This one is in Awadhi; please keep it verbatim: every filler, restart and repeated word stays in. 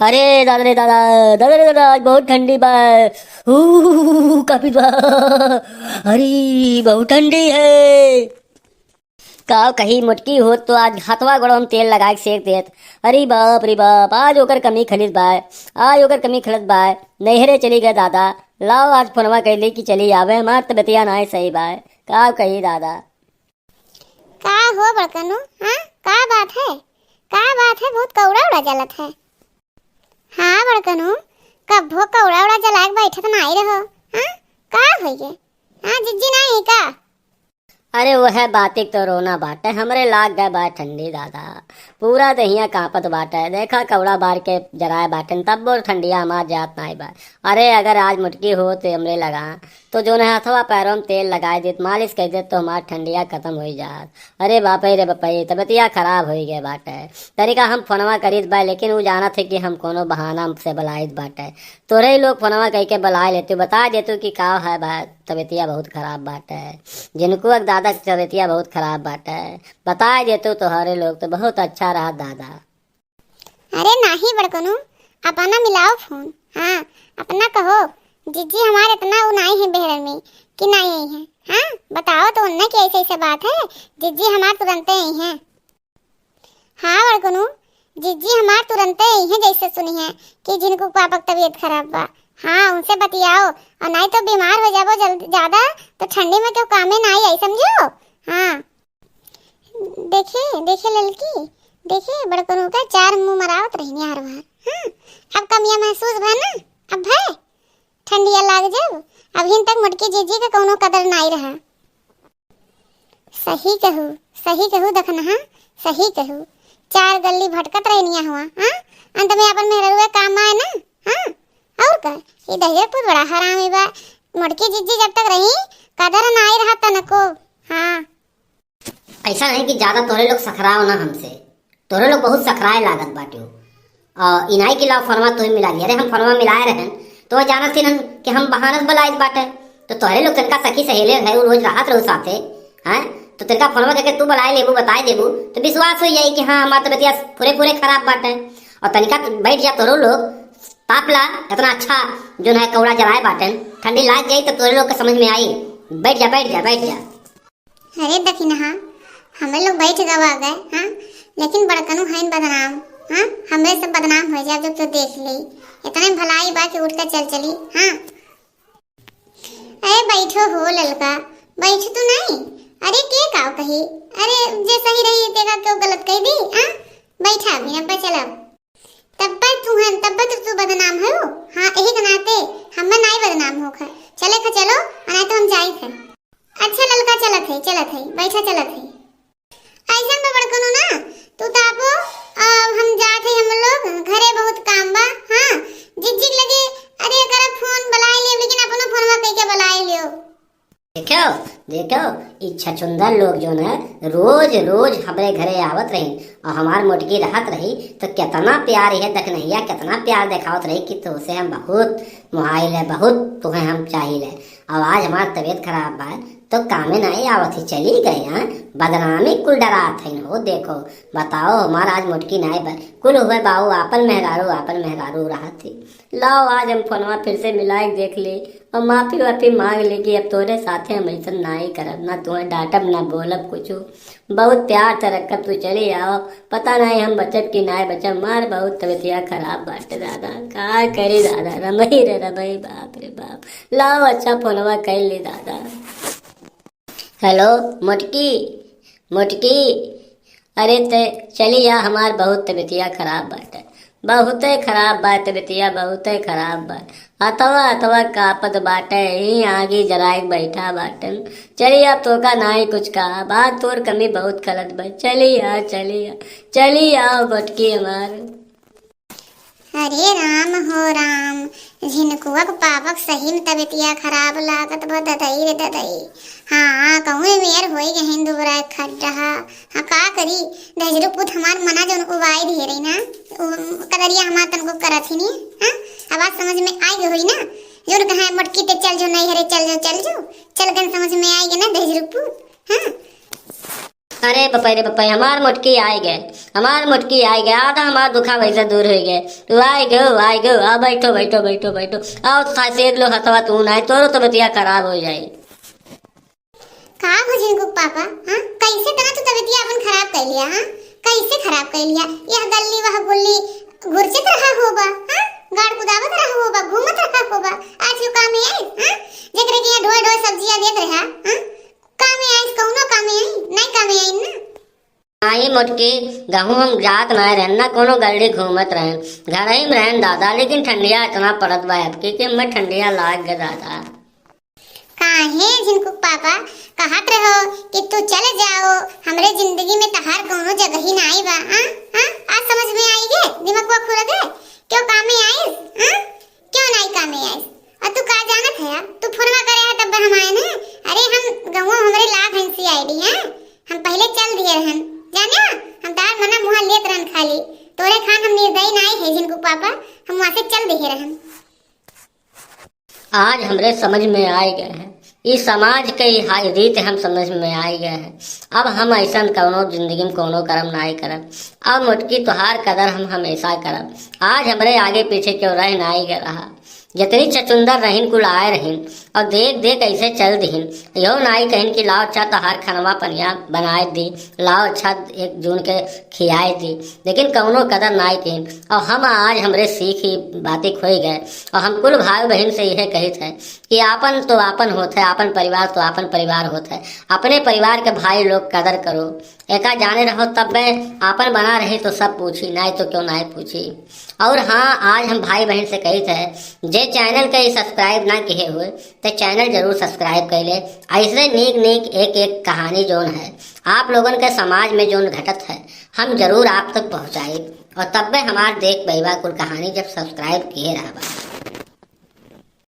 अरे दादा रे दादा, दादा रे दादा, आज बहुत ठंडी बा। ऊ, काफी बा। अरे, बहुत ठंडी है। का कही, मोटकी होत तो आज हथवा गोड़वा में तेल लगाए के सेक देत। अरे बाप रे बाप, आज ओकर कमी खलित बा, आज ओकर कमी खलत बा। नैहरे चली गए दादा। लाओ, आज फोनवा कैली कि चली आवे, हमार तबियतिया नाई सही बा। का कही दादा। का हो बड़कनू, हाँ? का बात है? का बात है? बहुत कौड़ा उड़ा जलत है। हाँ बड़कनू, कब्बो कौड़ा उड़ा जलाए के बैठत नाई रहो, हाँ? का होइगे? हाँ, जिज्जी नाई है का? अरे, वह बातिक तो रोना बाटे, हमरे लाग गए बा ठंडी दादा। पूरा देहिया कांपत बाटे। देखा, कौड़ा बार के जराए बाटन, तब्बो ठंडिया हमार जात नाई बा। अरे, अगर आज मोटकी होत हमरे लगा, तो जौन है हथवा पैरों में तेल लगाए देत, मालिश कर देत, तो हमार ठंडिया खत्म होई जात। अरे बापे रे बापे, तबियतिया खराब होई गए बाटे। तनिका हम फोनवा करीत बा, लेकिन उ जानत है कि हम कोनो बहाना से बुलाइत बाटे। तोरे ही लोग फोनवा कइके बुलाए लेते, बता देतू कि का है बा, तबियतिया बहुत खराब बाटे। जिनको एक दादा की तबियतिया बहुत खराब बाटे, बता देतू तोहरे लोग तो बहुत अच्छा रहा दादा। अरे नाही बड़कनू, अपना मिलाओ फोन। हाँ, अपना कहो, जिज्जी हमार इतना उ नाई है बहरन में कि नाई आई है। हाँ, बताओ तो उन्हें कि ऐसे ऐसे बात है, जिज्जी हमार तुरंते आई है। हाँ बड़कनू, जिज्जी हमार तुरंते आई है, जैसे सुनी है कि जिनको पापक तबीयत खराब बा। हाँ, उनसे बतियाओ, और नाई तो बीमार हो जाबो जल्द ज्यादा, तो ठंडी में क्यों कामे ना आई, समझो। हाँ, देखे, देखे ललकी, देखे बड़कनू का चार मुंह मरावत रहनी हर बार। हाँ, अब कमिया महसूस भा ना, अब भय ठंडिया लाग जब। अभिन तक मोटकी जिज्जी का कौनो कदर नाई रहा। सही कहू, सही कहू दखनहा, सही कहू। चार गल्ली भटकत रहनिया हुआ, हाँ? अंत में अपन मेहररुआ काम आए ना, हाँ? और का? ये दहिजरपुर बड़ा हरामी बा। मोटकी जिज्जी जब तक रही, कदर नाई रहा तनको, हाँ। ऐसा नहीं कि ज्यादा तोहरे लोग सखराव ना हमसे, तोहरे लोग बहुत सखराए लागत बाटे हो। और इनाई के लाओ फोनवा तोहे मिला लिया। अरे हम फोनवा मिलाए रहन, तो वह जानत थी कि हम बहानत बलाइत बाटे, तो तोहरे लोग तनका सखी सहेले रहे, उ रोज रहत रहो साथे, हैं? तो तनका फोनवा करके तू बलाए लेबू, बताए देबू, तो विश्वास हो जाई कि हाँ, हमार तबियतिया पूरे पूरे खराब बाटे। और तनिका बैठ जा तोहरो लोग, ताप ला, इतना अच्छा जो है कौड़ा जलाए बाटन, ठंडी लाग जाई तो तोहरे लोग के समझ में आई। बैठ जा, बैठ जा, बैठ जा। अरे दखिनहा, हमें लोग बैठ गवा गए, हाँ, लेकिन बड़कनू हईन बदनाम, हाँ, हमें सब बदनाम हो जाए जब तो देख ले। इतने भलाई बा कि उठ के चल चली, हाँ। अरे बैठो हो ललका, बैठ तू नहीं। अरे के काव कही, अरे जे सही रही तेका क्यों गलत कह दी, हाँ। बैठा अभी अब्बा चला। तब पर तू है, तब पर तू बदनाम है वो। हाँ, यही के नाते हम नाई बदनाम हो खा। चले खा चलो, और नहीं तो हम जाई खा। अच्छा ललका चलत है, चलत है, बैठा चलत है। ऐसन में बड़कनू ना, तू तापो, अब हम जात है हम लोग, घरे बहुत काम बा। हाँ, जिज्जिक लगे, अरे करा फोन बुलाए लियो, लेकिन अपनो फोनवा कह के बुलाए लियो। देखो, देखो, ई छछुंदर लोग जो न रोज, रोज हमरे घरे आवत रही और हमार मोटकी रहत रही, तो कितना प्यार है दखनहिया, कितना प्यार देखावत रही कि तोसे हम बहुत मोहाइल है, बहुत तुहे हम चाहिल है। अब आज हमार तबीयत खराब बा, तो कामे नाई आवत ही, चली गए, हाँ? बदनामी कुल डरात है हो, देखो, बताओ, हमार आज मोटकी नाई बा, कुल हुए बाऊ आपन मेहरारू, आपन मेहरारू रहत ही। लाओ, आज हम फोनवा फिर से मिलाए के देख ले और माफी वाफी मांग ले कि अब तोरे साथे हम ऐसन नाई करब, ना तुम्हें डांटब, ना बोलब कुछ। बहुत प्यार से रखब, तू चली आओ। पता नहीं हम बचब कि नाई बचब, मार बहुत तबीयतिया खराब बाटे दादा, का करी दादा, रमई रे रमई, बाप रे बाप। लाओ, अच्छा फोनवा कर ले दादा। हेलो मोटकी, मोटकी, अरे ते चली आ, हमार बहुत तबीयतिया खराब बाटे, बहुते खराब बा तबीयतिया, बहुते खराब बा। अतवा अतवा कापत बाटे, ही आगी जराए के बैठा बाटे। चली आ, तोका नाई कुछ कहा, बात तोर कमी बहुत खलत बा। चली आ, चली आ, चली आ मोटकी हमार। अरे राम हो राम, झिनकुआ के पापक सही में तबीयतिया खराब लागत बा, ददई रे ददई। हाँ, कहूँ मेर होई गहिन दुबरा खड्डा। हाँ, का करी, दहिजरू पूत हमार मना जौन उबाई दिए रही ना, उ कदरिया हमार तनको करत ही नहीं। हाँ, अब बात समझ में आई गई होई ना, जौन कहा मोटकी ते चल जो, नहीं हरे चल जो, चल जो, चल गन समझ में आई गई ना दहिजरू पूत। हाँ। अरे बपई रे बपई, हमार मोटकी आइ गए, हमार मोटकी आइ गए, आधा हमार दुखा वैसे दूर होइ गए। तू आइ गयो, आइ गयो, आ बैठो, बैठो, बैठो, बैठो। आओ था सेक लो हथवा तू नाहीं, तोरो तबियतिया खराब होइ जाई। का हो झिनकू के पापा, हाँ? कैसे तना तू तबियतिया अपन खराब कर लिया, हाँ? कैसे खराब कर लिया? यह गल्ली, वह गुल्ली, घुरचत रहा होबा, हाँ? गाड़ कुदावत रहा होबा, घूमत रहा होबा। आज यो कामे आइस, हाँ? जेकरे के यहाँ ढोए ढोए सब्जियाँ देत रहा, हाँ? कामे आइस, कौनो कामे आई? नहीं कामे आई ना। नाहीं मोटकी, गहूँ हम जात नाहीं रहन, ना कौनो गल्ली घूमत रहन, घरही में रहन दादा, लेकिन ठंडिया इतना पड़त बा अबकी कि मैं ठंडिया लाग गए दादा। काहे झिनकू के पापा कहत रहो कि तू चल जाओ, हमरे जिंदगी में तहार कौनो जगह ही नाई बा, हाँ? हाँ? आज समझ में आई गे, दिमागवा खुल गए, क्यों कामे आइस, हाँ? क्यों नाई कामे आइस? और तू का जानत है, तू फोनवा करे है तब हम आए ना। अरे हम गहुआ हमरे लाग हैं सी आई डी है, हम पहले चल दिए रहन, जाने हम तार मना मुहा लेत रहन खाली, तोरे खान हम निर्दयी नाई है झिनकू पापा, हम वहाँ से चल दिए रहन। आज हमरे समझ में आइ गए हैं, ई समाज के ई हाल रीत हम समझ में आइ गए हैं। अब हम ऐसन कौनो जिंदगी में कौनो कर्म नाई करब। अब मोटकी तोहार कदर हम हमेशा करब। आज हमरे आगे पीछे क्यों रह नाई गए रहा। जितनी चचुंदर रहिन कुल आए रहिन और देख देख ऐसे चल दिहिन। यो नाई कहिन कि लाओ अच्छा तोहार खनवा पनिया बनाए दी, लाओ अच्छा एक जून के खियाए दी, लेकिन कौनो कदर नाई किहिन। और हम आज हमरे सीख ही बातिक होइ गए। और हम कुल भाई बहिन से यह कहित है कि आपन तो आपन होत है, आपन परिवार तो आपन परिवार होत है। अपने परिवार के भाई लोग कदर करो, एका जाने रहो तब आपन बना रही तो सब पूछी, नाई तो क्यों नाई पूछी। और हाँ, आज हम भाई बहिन से कहित है, जे चैनल के सब्सक्राइब ना किहे हुए, तो चैनल जरूर सब्सक्राइब कर ले। ऐसे नीक नीक एक एक कहानी जोन है, आप लोगन के समाज में जोन घटत है, हम जरूर आप तक पहुँचाइब। और तब्बे हमार देख पैबा कुल कहानी जब सब्सक्राइब किहे रहबा।